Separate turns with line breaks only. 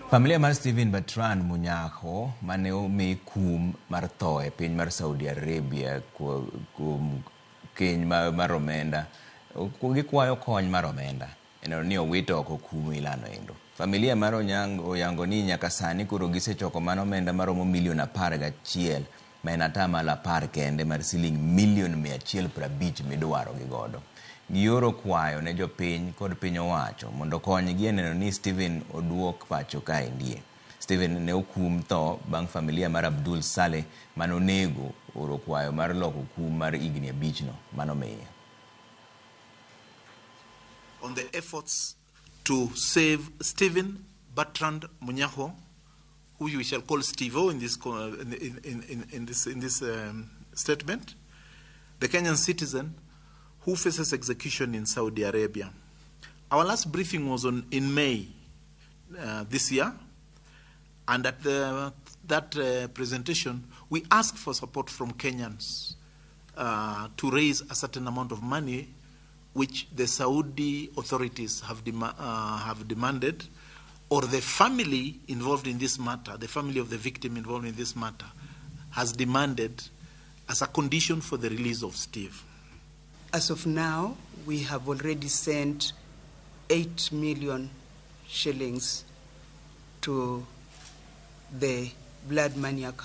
Familia mar Stephen Bertrand Munyakho mane omi kum mar tho e piny mar Saudi Arabia kuom keny mar omenda gikwayo kony mar omenda e neno ni owito oko kum ilano endo. Familia mar Onyango oyango ni nyaka sani koro gisechoko mana omenda maromo milion 11 ma en 10% kende mar siling milion 150 midwaro gi godo. Gioro kwayo ne jopiny kod piny owacho mondo okonygi e neno ni Stephen oduok pacho kaendie. Stephen ne okum tho bang' familia mar Abdul Saleh mane onego oro kwayo mar loko kum mar higni 5 no manomiye.
On the efforts to save Stephen Bertrand Munyakho, who we shall call Steve-O in this statement, the Kenyan citizen who faces execution in Saudi Arabia. Our last briefing was in May this year, and at that presentation, we asked for support from Kenyans to raise a certain amount of money which the Saudi authorities have demanded, or the family involved in this matter, the family of the victim involved in this matter, has demanded as a condition for the release of Steve.
As of now, we have already sent 8 million shillings to the blood money account.